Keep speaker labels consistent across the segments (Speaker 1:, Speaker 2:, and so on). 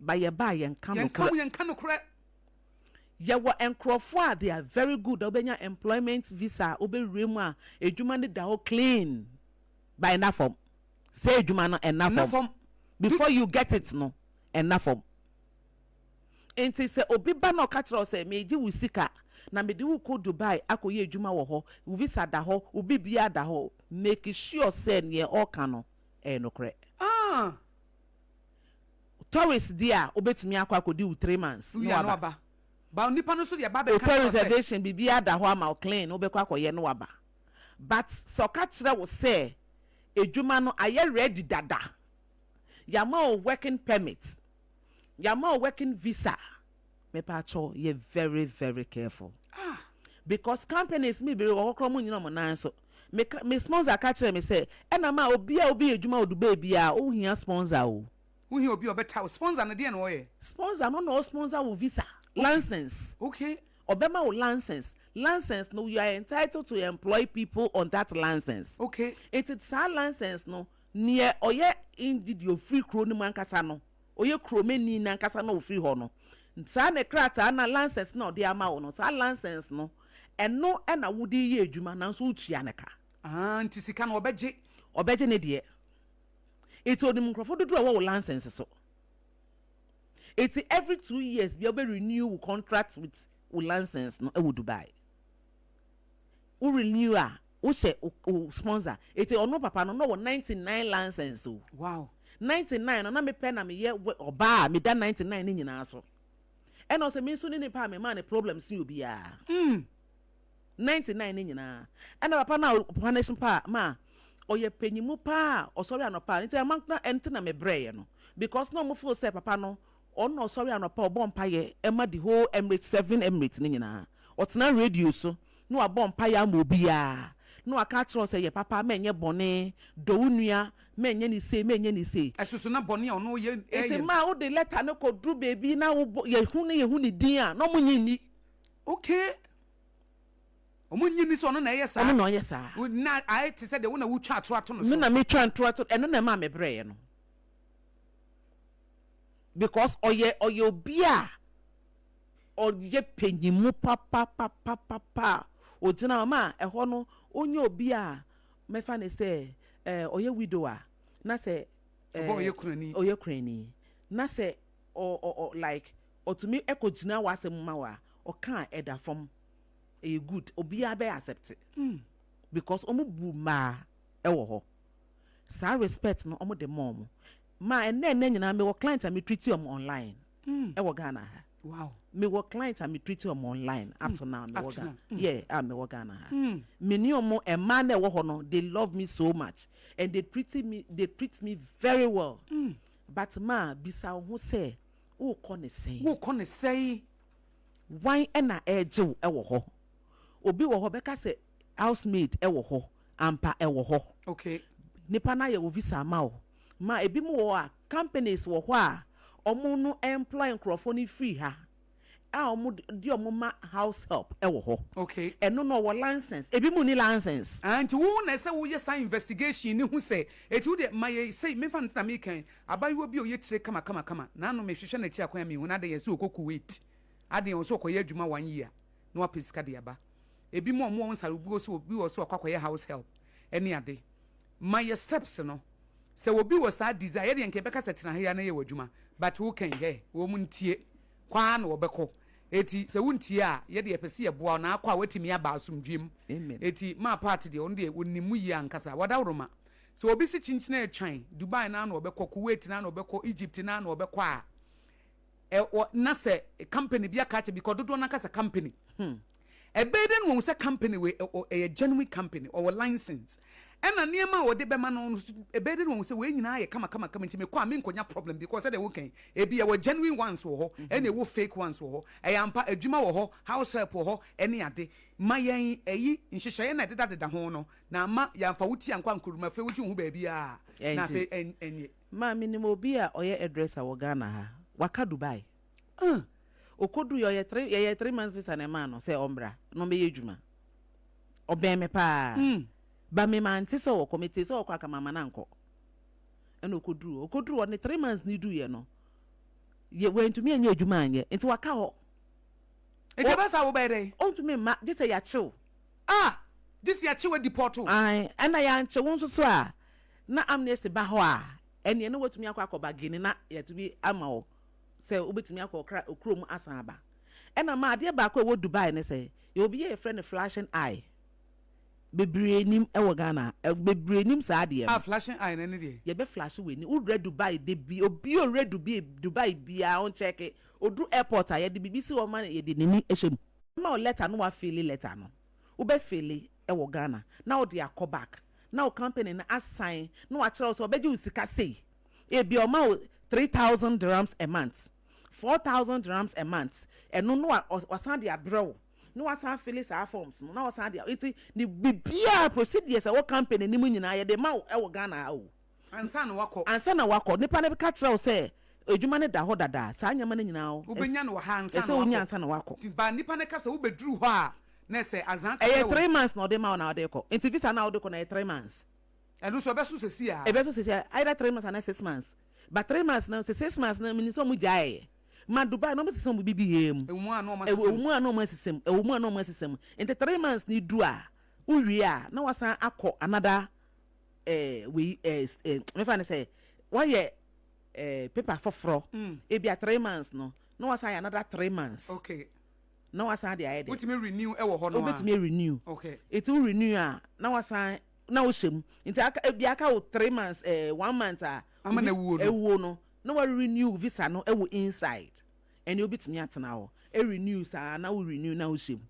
Speaker 1: Ba yɛba a yɛnka
Speaker 2: Yɛnka
Speaker 1: nokorɛ.
Speaker 2: Yɛnka nokorɛ.
Speaker 1: Yɛwɔ nkurɔfoɔ a they are very good a wobɛnya employment visa a wobɛwura mu a edwuma no da hɔ clean, ba ɛnna fam. Sɛ edwuma no ɛnna
Speaker 2: Ɛnna
Speaker 1: fam.
Speaker 2: fam.
Speaker 1: Before you get it no, ɛnna fam. Nti sɛ obi ba na ɔka kyerɛ wo sɛ meegye wo sika na mede wo kɔ Dubai akɔyɛ adwuma wɔ hɔ, wo visa da hɔ, wo biribiara da hɔ, make sure sɛ neɛ ɔreka no ɛyɛ nokorɛ. Tourist deɛ a, wobɛtumi akɔ akɔdi wo 3 months na
Speaker 2: Wia no
Speaker 1: waba.
Speaker 2: Aba ba nipa no so deɛ ba bɛka
Speaker 1: Hotel
Speaker 2: kyerɛ wo sɛ
Speaker 1: reservation, biribiara da hɔ ama wo clean, wobɛkɔ akɔyɛ no waba. But sɛ ɔka kyerɛ wo sɛ edwuma no ayɛ ready dada, yɛama wo working permit, yɛama wo working visa, mepaakyɛw, yɛ very very careful because companies mi bebree wɔ hɔ koraa, ɔmo nyina ɔmo nan so. Me ka me sponsor ka kyerɛ me sɛ ɛna ma obi a obi yɛ adwuma wɔ Dubai biara, ohia sponsor o.
Speaker 2: Wohia obi a ɔbɛta wo sponsor no, deɛ na ɔyɛ?
Speaker 1: Sponsor no na ɔsponsor wo visa license. Ɔbɛma wo license. License no, you are entitled to employ people on that license. Nti saa license no, neɛ ɔyɛ ndidi ofiri kuro no mu ankasa no, ɔyɛ kuromani nankasa na ofiri hɔ no, saa ne krataa na license na ɔde ama wo no, saa license no, ɛno ɛna wode yɛ adwuma, nanso wotua ne ka.
Speaker 2: Ah, nti sika no ɔbɛgye.
Speaker 1: Ɔbɛgye ne deɛ. Eti onim nkurɔfoɔ dodoɔ a ɛwɔ wo license so. Eti every 2 years bi a wobɛ renew wo contract with wo license no ɛwɔ Dubai. Wo renew a, wohyɛ wo sponsor. Eti ɔno papa no na ɔwɔ 99 license o. 99 no na mepɛ na meyɛ ɔbaa a meda 99 ne nyinaa so. Ɛna ɔsɛ me nso ne nipa a mema ne problem si obiara. 99 ne nyinaa. Ɛna papa no a papa no akyi pa ma ɔyɛ panyimu paa, ɔsɔre anɔpa nti ama na ɛnti na mebrɛeɛ no, because na ɔmo feel sɛ papa no, ɔno na ɔsɔre anɔpa, ɔbɔ mpayɛ ɛma the whole Emirates, seven Emirates ne nyinaa. Ɔtena radio so na wabɔ mpayɛ ama obiara na waka akyerɛ wo sɛ yɛ papa, mɛnyɛ bɔne, dɔ wo nua, mɛnyɛ ne sei, mɛnyɛ ne sei.
Speaker 2: Ɛsoso na bɔne a ɔno yɛ
Speaker 1: Nti
Speaker 2: ɛyɛ.
Speaker 1: maa wode letter no kɔduru baabi na wobɔ yɛhu ne yɛhu ne din a, na ɔmo nyi nni.
Speaker 2: Okay, ɔmo nyi ni sɛ ɔno na ɛyɛ saa.
Speaker 1: Ɔno na ɔyɛ saa.
Speaker 2: Na ayɛ te sɛ deɛ wo na wotwa ato ato no
Speaker 1: Me
Speaker 2: so.
Speaker 1: Na metwa ntora to ɛno na ɛma mebrɛeɛ no, because ɔyɛ obi a ɔyɛ panyimu papapapapa a ogyina hɔ ma ɛhɔ no. Ɔnyɛ obi a mɛfa ne sɛ ɔyɛ widow a na sɛ
Speaker 2: Ɔbɔ ɔyɛ kunani.
Speaker 1: Ɔyɛ kunani na sɛ ɔ ɔ ɔ like ɔtumi ɛkɔ gyina w'asɛm ma wa ɔka a ɛda fam, ɛyɛ good, obiara bɛyɛ accept because ɔmo bu mmaa ɛwɔ hɔ. Saa respect no ɔmo de ma ɔmo ma. Ɛnɛ nyinaa mewɔ client a me treat ɔmo online ɛwɔ Ghana ha. Mewɔ client a me treat ɔmo online up to now.
Speaker 2: Up
Speaker 1: mewɔ
Speaker 2: to
Speaker 1: Ghana
Speaker 2: now.
Speaker 1: Yeah, a mewɔ Ghana ha, me ne ɔmo mmaa na ɛwɔ hɔ no, they love me so much and they treat me very well. But ma bisa wo ho sɛ wokɔ ne sɛn?
Speaker 2: Wokɔ ne sɛe.
Speaker 1: Wan ɛna ɛregye wo ɛwɔ hɔ? Obi wɔ hɔ bɛka sɛ housemaid ɛwɔ hɔ ampa, ɛwɔ hɔ. Nipa na yɛ wɔ visa ama wo ma. Ebi mu wɔ hɔ a companies wɔ hɔ a ɔmo no employ nkurɔfoɔ no firi ha a ɔmo de ɔmo ma house help ɛwɔ hɔ. Ɛno no ɔwɔ license, ebi mu ni license.
Speaker 2: Ah, nti wo na ɛsɛ woyɛ saa investigation ne ho sɛ eti wo deɛ ma yɛ sɛ memfa no sɛ na mekan abayewa bi a ɔyɛ tire kama kama kama naano mehwehwɛ n'akyi akwan a mehu na ade yɛ sɛ ɔkɔ Kuwait ade yɛ sɛ ɔkɔyɛ adwuma one year na wapɛ sika de aba. Ebi mu a ɔmo wɔ nsa obi wɔ so, obi wɔ so akɔ akɔyɛ house help ɛne ade. Ma yɛ steps no sɛ obi wɔ saa desire yɛdeɛ nka yɛbɛka sɛ tena ha yi a na yɛ wɔ adwuma, but wo kan hɛ wɔn mu ntie kwaa na wɔbɛkɔ. Eti sɛ wontie a, yɛde yɛpɛ sɛ yɛboa wo na akɔ a watumi aba asomdwem.
Speaker 1: Amen.
Speaker 2: Eti maa part deɛ, ɔno deɛ onim mu yie ankasa. Wadaworoma sɛ obi si kyenkyene atwan Dubai na na ɔbɛkɔ Kuwait na na ɔbɛkɔ Egypt na na ɔbɛkɔ a ɛ wɔ na sɛ company bi aka akyɛ bi kɔ dodoɔ n'akasa company ɛbɛyɛ dɛ na wɔn sɛ company wei ɛyɛ genuine company, ɔwɔ license, ɛna nneɛma a wɔde bɛma no no so, ɛbɛyɛ dɛ na wɔn sɛ wei nyinaa yɛ kama kama kama, nti mekɔ a menkɔnya problem, because ɛdeɛ wɔkɛn ebi ɛwɔ genuine ones wɔ hɔ, ɛna ɛwɔ fake ones wɔ hɔ. Ɛyɛ ampa adwuma wɔ hɔ, house help wɔ hɔ ɛne ade. Ma yɛn ɛyi nhyehyɛeɛ na ɛdedadeda ho no na ama yɛamfa wo ti ankɔ ankoroma afei wogye wo ho baabi a na afei ɛnyɛ.
Speaker 1: Maa menim obi a ɔyɛ hairdresser wɔ Ghana ha, waka Dubai. Okodu yɛ ɔyɛ three, yɛyɛ 3 months visa na ɛmaa no sɛ ɔmbra na ɔmbɛyɛ adwuma. Ɔbɛn me paa. Ba me ma nte sɛ ɔkɔ, mete sɛ ɔkɔ aka mama na nkɔ. Ɛna okoduru hɔ ne 3 months ne duiɛ no. Yɛ wantumi anyɛ adwuma anyɛ nti waka hɔ.
Speaker 2: Nti ɛbɛ saa wobɛyɛ dɛn?
Speaker 1: Ɔntumi mma gye sɛ yɛakye wo.
Speaker 2: Ah! Gye sɛ yɛakye wo adipɔɔto wo.
Speaker 1: Ae, ɛna yɛankye wo nso so a, na amnesty ba hɔ a, ɛneɛ na woatumi akɔ akɔ bargaini na yɛatumi ama wo sɛ wobɛtumi akɔ ɔkra okurom asan aba. Ɛna ma adeɛ baako a ɛwɔ Dubai ne sɛ, yɛwɔ bi a yɛfrɛ no flashing eye. Bebree nim wɔ Ghana ha, bebree nim saa adeɛ no.
Speaker 2: Ah, flashing eye no ɛne deɛ?
Speaker 1: Yɛbɛ flash w'ani, wowura Dubai da bi, obi a ɔwura Dubai Dubai biara ɔnkyɛke, ɔduru airport a yɛde biribi si hɔ ma no yɛde n'ani hyɛ mu. Yɛma wo letter na woafeeli letter no, wobɛ feeli wɔ Ghana na wode akɔ back na wo company no asan na wakyerɛ wo sɛ ɔbɛgye wo sika sei, ebia ɔma wo 3000 dirhams a month, 4000 dirhams a month, ɛno na wasan de abrɛ wo. na wasan afili saa forms no na wasan de nti ne biribiara procedures ɛwɔ company no mu nyinaa yɛde ma wo ɛwɔ Ghana ha o.
Speaker 2: Ansa na wakɔ.
Speaker 1: Ansa na wakɔ nipa no ka kyerɛ wo sɛ adwuma no da hɔ dada saa nneɛma no nyinaa o.
Speaker 2: Wobɛnya no wɔ ha ansa na wakɔ.
Speaker 1: Ɛsɛ wonya ansa na wakɔ.
Speaker 2: Ba nipa no ka sɛ wobɛduru hɔ a na ɛsɛ azan kakra
Speaker 1: Ɛyɛ
Speaker 2: wɔ.
Speaker 1: 3 months na ɔde ma wo na ɔde kɔ nti visa no a wode kɔ no ɛyɛ 3 months.
Speaker 2: Ɛno nso ɛbɛso sɛsi a.
Speaker 1: Ɛbɛso sɛsi a either 3 months anaa 6 months but 3 months no sɛ 6 months no menim sɛ ɔmo gyaeɛ. Ma Dubai na ɔmo sesa ɔmo biribiara mu.
Speaker 2: Ɛwɔ mu a na ɔmo asesa
Speaker 1: Ɛwɔ
Speaker 2: mu.
Speaker 1: mu a na ɔmo asesa mu. Ɛwɔ mu a na ɔmo asesa mu. Nti 3 months ni du a, wowie a na wasan akɔ another wei mefa ne sɛ wayɛ paper foforɔ. Ebi a 3 months no na wasan ayɛ another 3 months. Na wasan de ayɛ dɛ.
Speaker 2: Wotumi renew ɛwɔ hɔ no a.
Speaker 1: Wobɛtumi renew. Eti wo renew a na wasan na wohyɛ mu. Nti aka ebi aka wo 3 months one month a.
Speaker 2: Ama na ewuo no.
Speaker 1: Ewuo no. Na wa renew visa no ɛwɔ inside ɛne obitumi atena hɔ ɛ renew saa na wo renew na wo hyɛ mu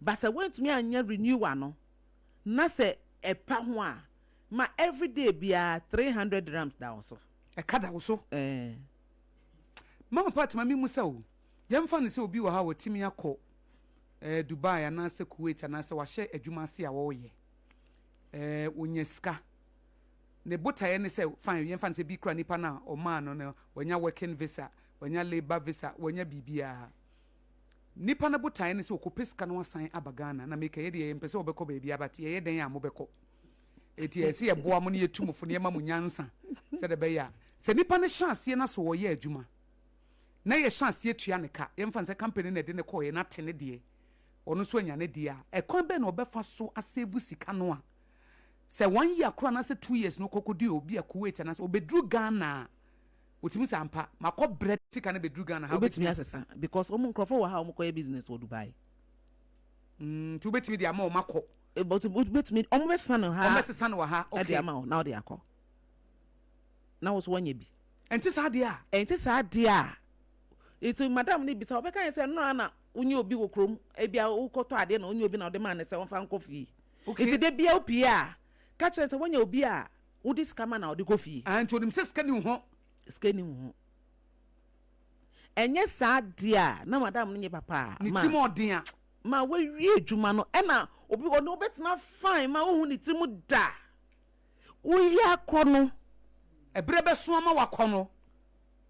Speaker 1: but sɛ wontumi anyɛ renewal no na sɛ ɛpa ho a ma everyday biara 300 dirhams da wo so.
Speaker 2: Ɛka da wo so.
Speaker 1: Ɛɛ.
Speaker 2: Mama Pat ma mi mu sɛ o yɛmfa no sɛ obi wɔ ha a watumi akɔ Dubai anaasɛ Kuwait anaasɛ wahyɛ adwuma ase a wɔreyɛ wɔnya sika ne botaeɛ ne sɛ fine, yɛmfa no sɛ bi kura nipa no a ɔmaa no no wanya working visa, wanya labour visa, wanya biribiara. Nipa no botaeɛ ne sɛ ɔkɔpɛ sika no asan aba Ghana na meka yɛ deɛ yɛmpɛ sɛ wɔbɛkɔ baabi aba te yɛyɛ dɛn a mobɛkɔ ɛti ɛsɛ yɛboa mo ne yɛtu mo fo ne yɛma mo nyansa sɛdeɛ ɛbɛyɛ a sɛ nipa no hyɛ aseɛ no so wɔyɛ adwuma na yɛhyɛ aseɛ tua ne ka, yɛmfa no sɛ company na ɛde ne kɔɔyɛ no ate ne deɛ ɔno nso anya ne deɛ a, ɛkwan bɛn na ɔbɛfa so asave sika no a sɛ one year koraa anaasɛ 2 years no kɔkɔdi obi a Kuwait anaasɛ ɔbɛduru Ghana a wɔtumi sɛ ampa makɔ brɛ sika no bɛduru Ghana ha?
Speaker 1: Wobɛtumi asesa because ɔmo nkurɔfoɔ wɔ ha a ɔmo kɔyɛ business wɔ Dubai.
Speaker 2: Nti wobɛtumi de ama ɔmo akɔ?
Speaker 1: But wobɛtumi, ɔmo bɛsesa no ha.
Speaker 2: Ɔmo bɛsesa no wɔ ha.
Speaker 1: Ɛde ama wo na ɔde akɔ na wo so wɔnyɛ bi.
Speaker 2: Ɛnte saa deɛ a.
Speaker 1: Ɛnte saa deɛ a nti madam no bisa ɔbɛka yɛ sɛ nnora na wonye obi wɔ kurom, ebi a wokɔtɔ adeɛ na wonye obi na ɔde maa ne sɛ ɔmfa nkɔ fie. Nti de bia wopie a ka kyerɛ sɛ woanya obi a wode sika ma na ɔde kɔ fie.
Speaker 2: Ah, nti onim sɛ sika ni wo ho.
Speaker 1: Sika ni wo ho. Ɛnyɛ saa deɛ a na madam no nyɛ papa a
Speaker 2: ne ti mu ɔden a
Speaker 1: ma wawie adwuma no ɛna obi ɔne wobɛtena fine ma wohu ne tiri mu da woyi akɔ no.
Speaker 2: Ɛberɛ bɛso ama wakɔ no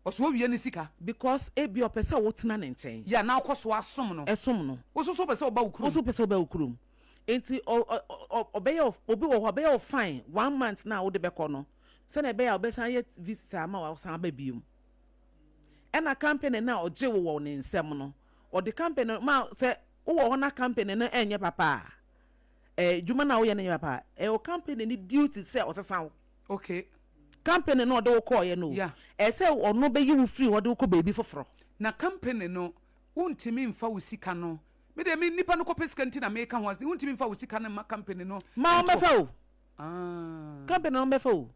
Speaker 2: ɔso wawie ne sika.
Speaker 1: Because ebi ɔpɛ sɛ wotena ne nkyɛn.
Speaker 2: Yɛ na wokɔ so asom no.
Speaker 1: Ɛsom no.
Speaker 2: Wo so so wopɛ sɛ woba wo kurom.
Speaker 1: Wo so pɛ sɛ woba wo kurom nti ɔbɛyɛ obi wɔ hɔ ɔbɛyɛ wo fine one month na wode bɛkɔ no sɛnea ɛbɛyɛ a ɔbɛsan yɛ visa ama wasan aba biom. Ɛna company no a ɔgye wo wɔ ne nsɛm no ɔde company no ma sɛ wowɔ hɔ na company no ɛnyɛ papa a adwuma no a woyɛ no nyɛ papa a ɛwɔ company no duty sɛ ɔsesa wo. Company no ɔde wo kɔɔyɛ no ɛsɛ ɔno bɛyi wo firi hɔ de wo kɔ baabi foforɔ.
Speaker 2: Na company no wontumi mfa wo sika no, me deɛ me nipa no kɔpɛ sika nti na meka ho ase, wontumi mfa wo sika no ma company no.
Speaker 1: Ma
Speaker 2: ɔmmɛfa
Speaker 1: o. Company no ɔmmɛfa o.